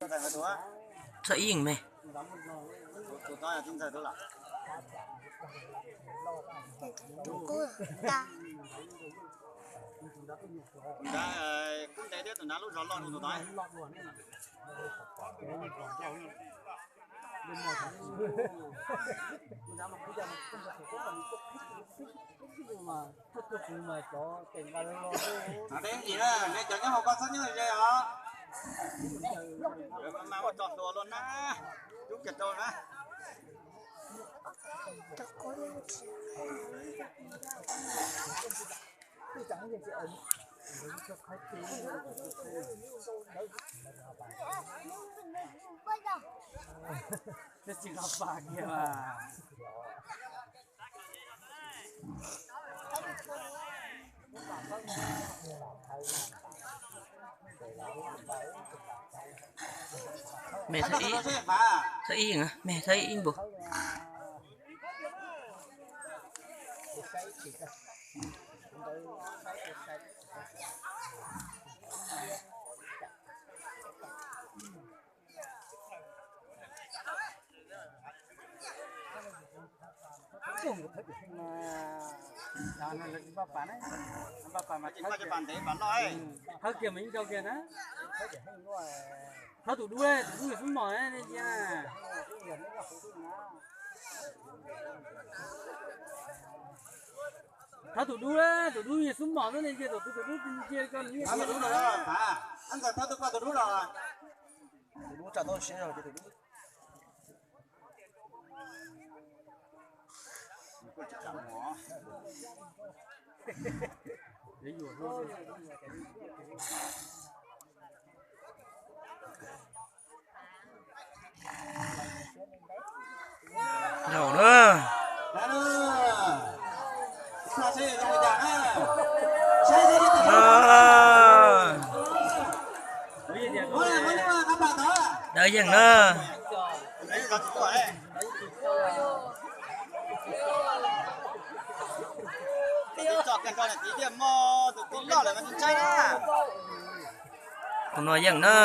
Txhob ib me. Kub ntev thiab tus nrad lub zog loj dua tus tod. Cov nyob hauv ko txhob nyob ze os. Mas ua tso hluas luaj na, rub kiag rau na. Twb tsis qab pas kiag mas. Me thawj ib, thawj ib, me thawj ib npus. Thawb kiag mas ib rau kiag na. Thawb tus dub, tus dub xub mom ne cia. Thawb tus dub, tus dub xub mom xwb ne cia, tus dub tus dub cia koj nws cia. Tus dub los, tus dub los. Tus dub tsa tau siab zog ces tus dub. Zaum na. Dawb yeej na. Tus no yeej na.